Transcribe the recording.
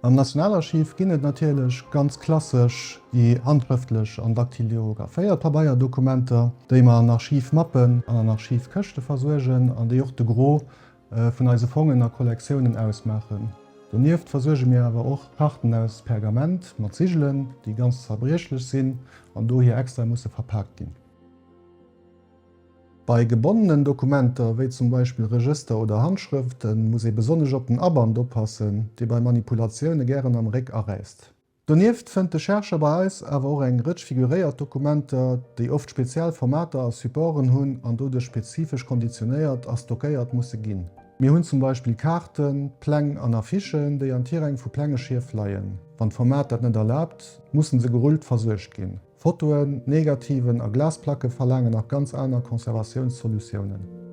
Am Nationalarchiv ginn et natierlech ganz klassesch déi handschrëftlech an daktylographéiert Pabeierdokumenter, déi mer an Archivmappen an an Archivkëschte versuergen an déi och de Gros vun eise Fongen a Kollektiounen ausmaachen. Donieft versuerge mir awer och Karten aus Pergament mat Sigelen, déi ganz zerbriechlech sinn an dohier extra musse verpaakt ginn. Bei gebonnenen Dokumenter, wéi zum Beispill Regëster oder Handschrëften, muss ee besonnesch op den Aband oppassen, dee bei Manipulatioune gären am Réck aräisst. Donieft fënnt de Chercheur bei eis awer och eng Rëtsch figuréiert Dokumenter, déi oft speziell Formater a Supporten hunn an doduerch spezifesch konditionéiert a stockéiert musse ginn. Mir hunn zum Beispill Kaarten, Pläng an Affichen, déi an Tiräng vu Plängeschief leien. Wann d'Format dat net erlaabt, mussen se gerullt versuergt ginn. Fotoen, Negativen a Glasplacke verlaangen nach ganz aner Conservatiounssolutiounen.